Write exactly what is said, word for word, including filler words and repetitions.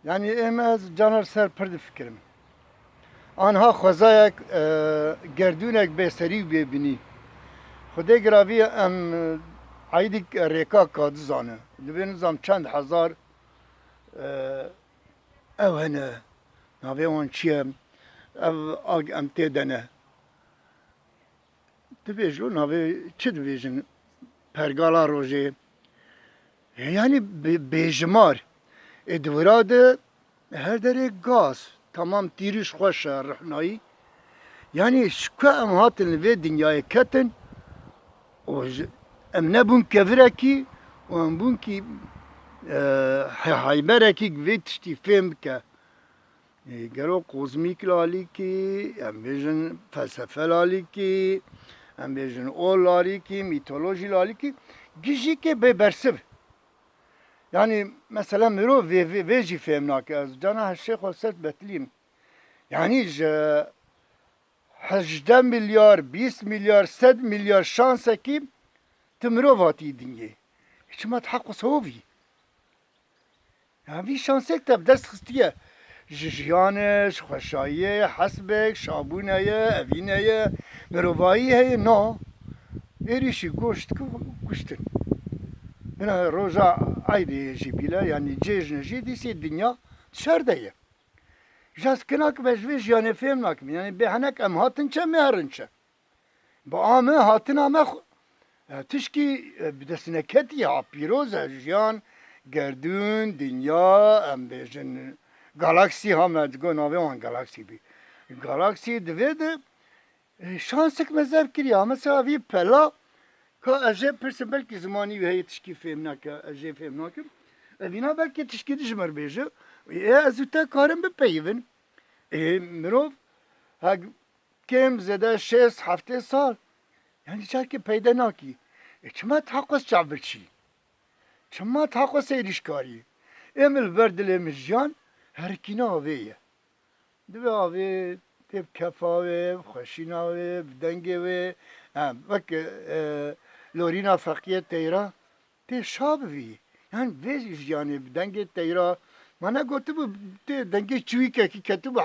Yanî êm ez caner ser pir difikirim. Anha xwezayek, e, gerdûnek bêserî û bêbinî. Xwedê giravî em, e, aydîk rêka kadizan e. Divê nizam çend hezar, e, ew hene. Navê wan çi ye? Ev ag em tê de ne. Dibêjin, navê çi dibêjin? Pergala rojê. Yanî bê-, bêjimar. Ê di wira de her derê gaz. Tamam tîrîş xweş e, rihnayî. Yanî ji ku em hatin li vê dinyayê ketin, û ji, em nebûn kevirekî û em bûn kî, e, he-, heyberekî vê tiştî fêm bike. Ê, gelo kozmîk lalîkî, em bêjin felsefe lalîkî, em bêjin ol lalîkî, mîtolojî lalîkî, gijîkê bê bersiv. Yanî mesela mirov vê, vê, vê jî fêm nake. Ez cana her şey xwe ser betilîm. Yanî ji hejdeh milyar, bîst milyar, sed milyar şansekî tu mirov hatî dinyê. Çima tu heq û sewovî? Ya vî şansek te bi dest xistiye. Ji jiyanê, ji xweşayiyê, hesbek, şabûne ye, evîne ye, mirovayî heye, na. Êrîşî goşt ku kuştin. Bina roja eydê jî bîle, yanî cêjne jî dîsê dinya şer de ye. Jas kina ki be ji vê jiyanê fêm nakim. Yanî bê henek em hatin çe, me herin çe. Bi a me hatina me xwe-, e, tişkî, e, bi dest neketî ha pîroz e, jiyan, gerdûn, dinya, em bêjin galaksî ha me digo navê wan galaksî bî. Galaksî divê de, e, şansek me zev kiriya. Mesela vî pela ka ez jê pirsim belkî zimanî wî heye tişkî fêm nake, ez jê fêm nakim. Evîna belkî tişkî di ji mir bêje. Ê ez û te karin bipeyivin. Ê mirov hek kêm zêde şêst heftê sal. Yanî çarkê peyde nakî. E, çima taqos çavbirçî? Çima taqos êrîşkarî? Ê min li ber dilê min jiyan herikîna avê ye. Divê avê tê bi kefa wê, bi xweşîna wê, bi dengê wê, ha, wek, e, lorîna feqiyê teyra. Tê şa bivî. Yanî vê jiyanê bi dengê teyra, ma negotibû tê dengê çûyîkekî ketibû